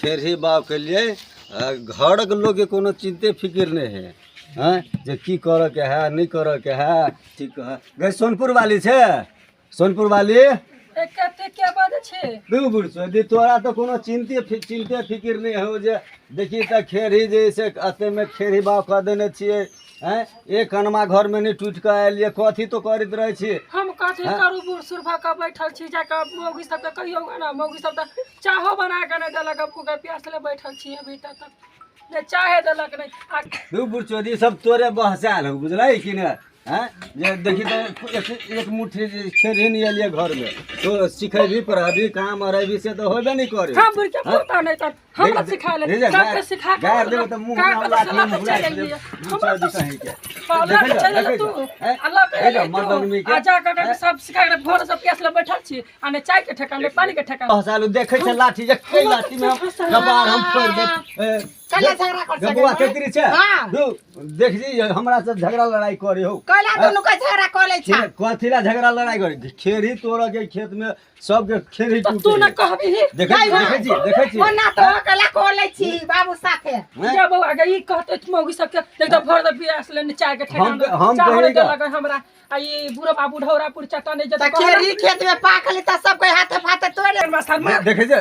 खेरही बाग केलियै, घरक लोकके कोनो चिन्ते फिकिर नहि हइ। हँ, जे की करऽके है, नहि करऽके है। ठीक है गई। सोनपुर वाली छै, सोनपुर वाली। कते के बाजै छै? दू बुढ़ यदि तोरा तऽ कोनो चिन्ते फिकिर नहि हौ जे देखी तऽ खेरही जे से एतेमे खेरही बाग कऽ देने छियै। हैं, एक कनमा घरमे नहि टूटि कऽ आयल। कथी तो करैत रहै छी? हम कथी करू? बूढ़ सूढ़ भऽ कऽ बैठल छी। जाकऽ मौगी सबके कहियौ ने, मौगी सब तऽ चाहो बना कऽ नहि देलक। भूखे प्यासले बैठल छी अभी तक, नहि चाहे देलक नहि आ दू बुढ़ चोदी सब तोरे बहसायल हौ, बुझलै कि ने? हैं, जे देखी तऽ एक एक मुट्ठी जे खेरही नहि एलियै घरमे, तो सिखेबी पढ़ेबी काम अरेबी से तऽ होबे नहि करे। हम बुढ़ के पोता नहि तऽ हमरा सिखा ले। सबके सिखा के गारि देबो तऽ मुँह में हम लाठी में घुरा देब। हमरा चोदी कहीं के। अल्लाह के चलि एलै तू, अल्लाह के एलै तू आ जा कऽ सब सिखा के भोर से प्यास ले बैठल छी आ ने चाय के ठेकान, ने पानी के ठेकान। बहसायल देखै छै लाठी, एके लाठी में हम कपार हम फोड़ि देब। कैला झगड़ा कर गे बौआ। सकै? तेतरी छै। हाँ। दू देख जी, हमरा से झगड़ा लड़ाई करे हो। कैला दुनू के झगड़ा कर लै छा? कथी ला झगड़ा लड़ाई करे? खेरही तोड़ के खेत में सबके खेरही तऽ तू टूटे। न कहबी। देखै छी, देखै छी, देखै छी। ओना तो कैला कर लै छी बाबू साथे? हैं? जा बौआ गे, ई कहते मौगी सबके देख तऽ भोर दे प्यास ले, ने चाय के ठेकान, हम चाहो नहि कहिएगा। देलक हमरा। आ ई बुढ़ो बाबू ढौरापुर चटा नहि तऽ जेतै। खेरी खेत में पाकली तऽ सबके हाथे फाथे तोड़े। देखै छी, देखै छी,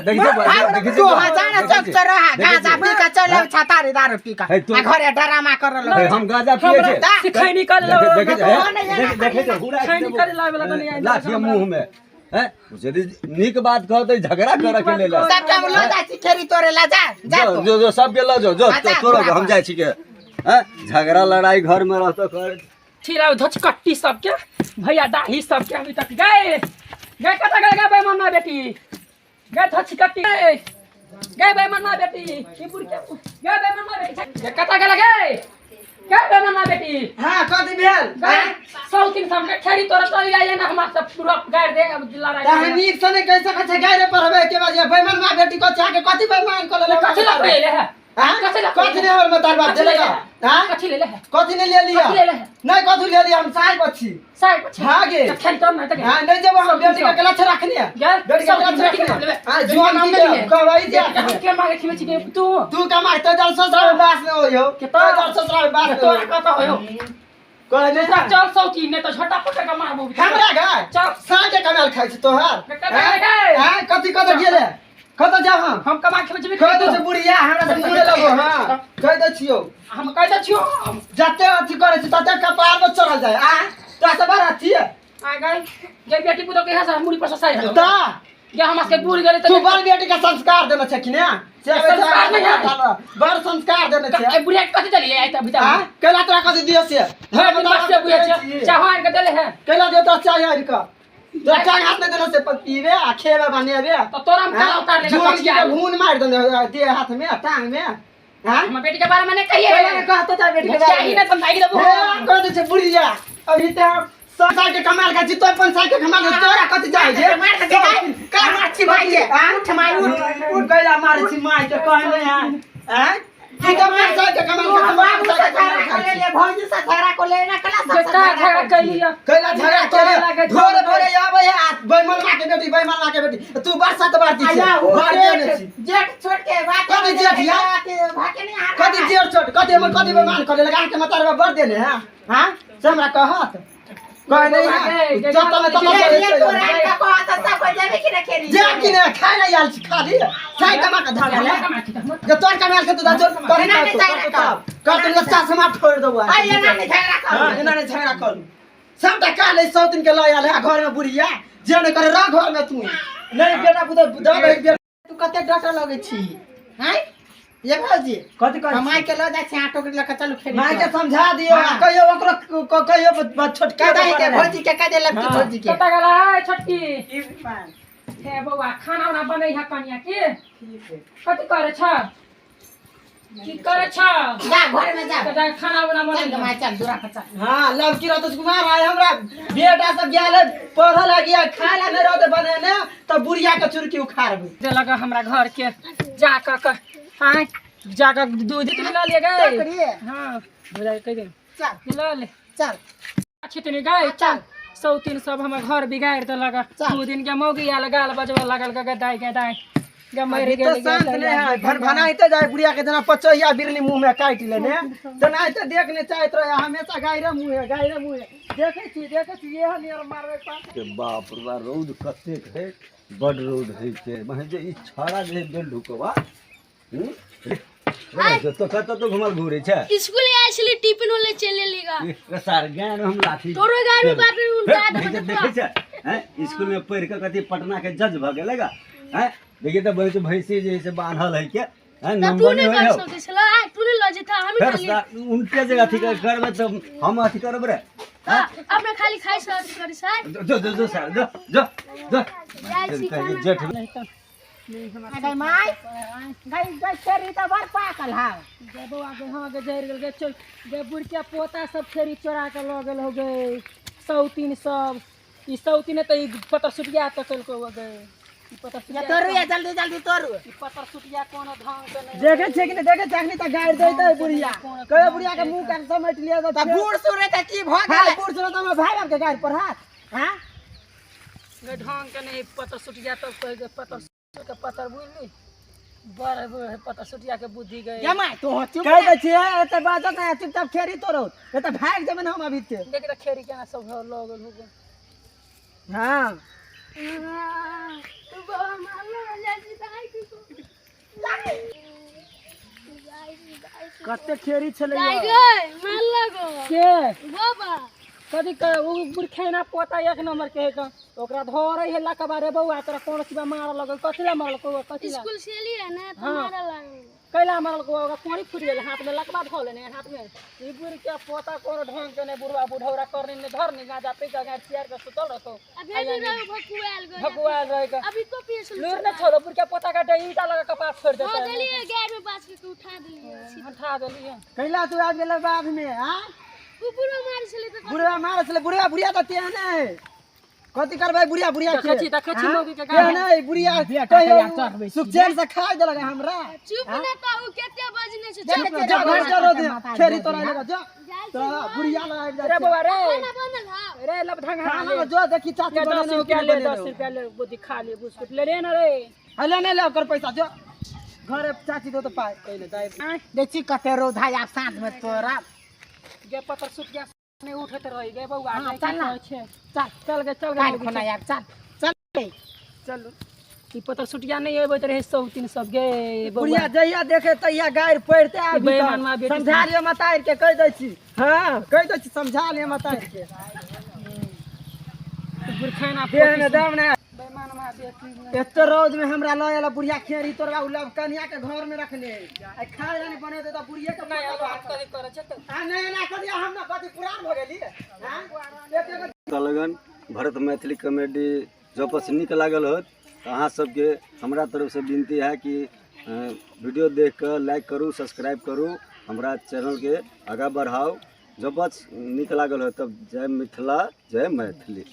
देखै छी। तू हजार देखै चौक छी। चौराहा देखै गांजा छी। पी के चले छतारी दारू पी के हे आ घरे डरामा कर हे, रहल। हम गांजा पिए हमरा छै। सिखैनी कर। देखै छी, हे, देखै छी, हुरा खैनी करे लाबे ला तऽ नहि आयल। लाठी मुँह में हैं, यदि नीक बात कहतै झगड़ा करे के लेल। सबके हम लऽ जाइ छी खेरी तोड़े ला, जा जा। जो तू। जो जो सबके लऽ जो जो। आ जा, तोरा पूरा हम कर। जाइ छी के हैं, झगड़ा लड़ाई घर में रहतो कर। छिरा धचकट्टी सबके भैया दाही सबके अभी तक गए गए कतऽ गए? गए बेमना बेटी, गए धचकट्टी, गए गए बेमना बेटी। ई बुढ़ के गए बेमना बेटी, गए कतऽ गेल? गए गए बेमना बेटी। हाँ, कथी भेल? गए सौ तीन सबके खेरी तोरा चल जाइए ना, हमरा सब पूरा गाड़ि दे अब लड़ाई। तहन नीक से नहि कहि सकै छै गायरे पढ़बै के बाद बेईमान माँ बेटी को चाह के कथी बेईमान कऽ लेलक? कथी लग गए है? हाँ? कथी लग? कथी नहि हमर मतार बाप कथी देलक? ले ले? हाँ? कथी ले ले है? कथी नहि ले लिया? कथी ले ले है? नहि कथी ले लिया, हम साहेब छी। साइड पर। हाँ गे। खेरी तोड़ ना तऽ हाँ, नहि जेबो हम। बेटी के अकेला छै रखने। गए बेटी के सब अकेला दिन छै बेटी के रखने। लेबै। हाँ, जुआन नाम की नहीं है। कहबै जे हम के मांगे खिबै छी तू? तू कमा तो दल ससुरा में बास नहि होइयो। के तो दल ससुरा में बास नहि तोरा होइयो। कतऽ होयो? कहै नहि। तोरा चल सौती, नहि तऽ झटा पकड़ के मारबो। हमरा गाय चल। साँझे कमाल खाइ छी तोहर। कतऽ गेलै? हाँ, कथी कतऽ गेलै? कतऽ जाब हम? हम कमा खेबै छी। कह दै छै बुढ़िया हमरा से मुँह लगो। हाँ, कह दै छियौ। हम कहि दै छियौ हम। जते अथी करै छी तते कपार पर चढ़ल जाय आ तोरा से बड़ अथी है। आ गई गई बेटी पुतो के यहाँ से मुड़ी पर ससाई हलो ता गे। हमरा सबके बूढ़ गेलै तू तऽ बड़ बेटी के संस्कार देने छै कि ने से? संस्कार नहि है। बड़ संस्कार देने छै। ए बुढ़िया के कथी देलियै आइ तक भीतर? हाँ, कैला तोरा कथी दियो से? भरि दिन बस से बुझै छै, चाहो आनि कऽ देले है। कैला दियो तोरा चाय आनि कऽ? तोरा टांग हाथ नहि देने से पीबे आ खेबे बनेबे? तऽ तोरा हम काला उतार लेने जुआन पछिया। के घून मारि देने देह हाथ में टांग में। हाँ, हमर बेटी के बारे में नहि कहिए। कैला ने कहतो तार बेटी के बारे चाही में? नहि तऽ हम भागि देबो। हे, कह दै छै बुढ़िया अभी तऽ हम 100 साल के कमाल का छी, तो 5 साल के कमाल के तोरा कथी जाइ जे? मार दे गाय, का मार छी माय के? उठ माय, उठ। उठ। कैला मारै छी माय के? कहने है हैं, तू तऽ 5 साल के कमाल तू के हम बाबू 5 से साल के कमाल झगड़ा खाइ कर छी। ले, भौजी से झगड़ा कर ले ना, कला सब से बेटा झगड़ा कैलियै? कैला झगड़ा तोरा केले? लागै छौ। भोरे भोरे आबै है आ बैमन माँ के बेटी, बैमन माँ के बेटी, तू बरसात बारती छै। आया हूँ, बार देने जेठ छी। जेठ छोड़ के बात। कथी जेठ या? भाके नहीं आ। कथी जेठ छोट कथी हमर कथी बेमान करे लगा के मतार बर देने है? हां, से हमरा कहत कहे नहीं है जत में तत ये तोरा के कहत सब को जेबे कि ना खेरी? जे कि ने खाय ले आयल छी, खाली खाय कमा के धर ले। जे तोर कमाल के तू जो कर। एना नहि झगड़ा कर। कर तू लस्सा से मार छोड़ देबो। आ एना नहीं झगड़ा कर। हां, एना नहीं झगड़ा करू। सबटा काल सौ दिन के लऽ आयल है घर में बुढ़िया। जे नहि करे रह घर में तू। नहीं बेटा पुतोह दऽ दही बेटा। तू कते डटर लगै छी हैं ये भौजी? कथी करै हम छी? माय के लऽ जाइ छी, आटो के लऽ के चलू खेली। माय के समझा दियौ आ हाँ। कहियौ ओकरो कहियौ छोटका कह दही के भौजी के, कह दे लड़की भौजी के। कतऽ गेला है छोटकी? हे बौआ, खाना उना बनै है कनिया की? कथी करै छ, की करै छ? जा, घर में जा। तऽ खाना उना चल बनै गे माय, चल दूरा पर चल। हाँ, लड़की रहते कुमार आय हमरा बेटा सब गेल है पढ़ल है गया, खाय ला नहीं रहते बनेने तऽ बुढ़िया के चुरकी उखाड़बू। देलक हमरा घर के जा कऽ कऽ आँय जा कऽ दूध मिला लिए गए। टोकरी? हाँ, बुझाइ कहि दे। चल। मिला ले। चल। छितनी गए। चल। सौ तीन सब हमर घर बिगाड़ि देलक। चल। 2 दिन के मौगी आयल, गाल बजबऽ लागल, गे दाइ गे दाइ गे मरि अभी तो गेल। शांत नहीं है, भनभनाइते जाए बुढ़िया के, जेना पचहिया बिरनी मुंह में काटि लेने तेनाहिते देखने चाहत रहे हमेशा। गायरे मुँह है, गायरे मुँह है। देखै छी, देखै छी, इएह नियर मारबै पास। के बाप रे बा, रौद कतेक है, बड रौद होइ छै। महे जे ई छाड़ा जे है बेल ढुकवा तो कतऽ तो घुमल घूरै छै? स्कूल आयल छली, टिफिन होले चलि एली गा। ए सार ज्ञान हम लाठी तोरो गाड़ी में बाप रे उल्टा देखै देबो। छै हैं, स्कूल में पढ़ि कऽ कथी पटना के जज भऽ गेलै गा हैं। देखिए तऽ भैंस भैंसी जे है से बान्हल है के हैं। तऽ तू नंबर नहि नहि कर होइ सकै छला, आय तू नहि लऽ जेता हम फेर खाली उनटे जे अथी करबै तऽ हम अथी करबै रे। हाँ, अपना खाली खाइ से अथी करी सर। जो जो जो सार, जो जो जो। जाइ छी खाना। जेठ गई माय, गई गई, खेरी तऽ बड़ पाकल हौ। गे बौआ गे, हाँ गे, जरि गेल गे। चल गे, बुढ़िया पोता सब खेरी चोरा के लऽ गेल हो गे। सौतीन सब ई सौतीन तऽ ई पतर सुटिया तऽ केलको गे, ई पतर या सुटिया। तोड़ू, या जल्दी जल्दी तोड़ू। ई पतर सुटिया कोनो ढंग के नहि। देखै छियै कि नहि देखै छियै? अखनी तऽ गारि दैतै बुढ़िया, कहियो बुढ़िया के मुँह कान समेट लिअ तऽ बूढ़ सूढ़ तऽ की भऽ हाँ गेलै? बूढ़ सूढ़ तऽ हमर भाय बाप के गारि पढ़त हाँ। गे ढंग के नहि पतर सुटिया तब कहि गे, पतर के पतर बुझली, बड़ बड़ पतर सुटिया के बुद्धि गए। गे माय, तू चुप। कहि दै छियै, एते बाजत नहि, चुपचाप खेरी तोड़ो, नहीं तऽ भागि जेबै ने हम अभी ते। देख तऽ खेरी केना सब लऽ गेल हो गे। हाँ। तू बाबा मारलो, जाइ छी दाइ की कते खेरी छलै? दाइ गे, मारलो गो। के? बाबा। कथी कर उ बुरखेना पोता एक नंबर के है का, ओकरा धरै है लकबा। रे बौआ, तोरा कोन सिबा मारऽ लगल? कथी ला मारल कौआ? कथी ला? स्कूल से एलियै ने तऽ हाँ। मारऽ लागल। कैला मारल कौआ? ओकरा कोड़ी फूटि गेल, हाथ में लकबा धऽ लेने हाथ में। ई बुढ़ के पोता कोनो ढंग के नहि। बुढ़वा बुढ़ौरा करनी ने धरनी, गांजा पी के गांठ चियार के सुतल रहतो। अभी भी रह भकुआयल गो। भगवान रहे के अभी तो पिए छल। लूर ने छोड़ो, बुढ़ के पोता के ईटा लगा कपार फोड़ि धऽ देतै। देलियै गाय में बाछ के, उठा देलियै। उठा देलियै। कैला तू आबि गेलै बाध में हाँ? बुढ़वा मारै छलै तऽ। बुढ़िया मारै छलै? बुढ़िया बुढ़िया तऽ तेहन है, कथी करबै बुढ़िया बुढ़िया के? देखै छी, देखै छी मौगी के। तेहन है बुढ़िया, कहियो सुख चैन से खाइ देलक हमरा? चुप ने तऽ, उ कते बजने छै। जो चुप। जो घर चलो दे, खेरी तोरा लगा जो जाइ छी। तो बुढ़िया लग आबि जाइ रे छै। बौआ रे। खाना बनल हौ? रे लबधंगा। खाना में जो देखी चाची 10 बनेने हो कि रुपया नहि ले। बनेने 10 हो। रुपया ले, बुद्धि खा ले, बिस्कुट ले ले ना रे। ले ले ले, ओकर पैसा जो घरे चाची दो तो पाइ पहिले दाइ। देखी कते रौद है, आब साँझ में तोरा। गे पतर सुट गया, नहीं उठत रही गे बौआ। हाँ, गे, चल की ना। कहै छै? चल। चल गे, चल गे। काल्हि मौगी खुना चल। आब चल चल। चलू, ई पतर सुटिया नहीं अबैत रहे सौतीन सब गे बौआ। बुढ़िया जहिया देखे तहिया गारि पढ़ते आबि। बेईमानमा बेटी। समझा लिअ मतारि के, कहि दै छी, हाँ कहि दै छी, समझा लिअ मतारि के। बुरखाना। देह में दम नहि। बेईमानमा बेटी। एते रौद में हमरा लऽ आयल बुढ़िया खेरी तोड़वा, उ लव कनिया के घर में रखने आ खाय ला नहि बनेतै तऽ बुढ़िये के नहीं अब आप कथी करै छै तऽ? आ नहि एना करिया, हम ना कथी पुरान भऽ गेली हाँ एते तऽ लगन भरत मैथिली कॉमेडी जँ पस नीक लागल होत तऽ अहाँ सबके हमरा तरफसँ विनती है कि वीडियो देख कऽ लाइक करू, सब्सक्राइब करू, हमरा चैनलके आगाँ बढ़ाउ। जँ बस नीक लागल हो तब जय मिथिला, जय मैथिली।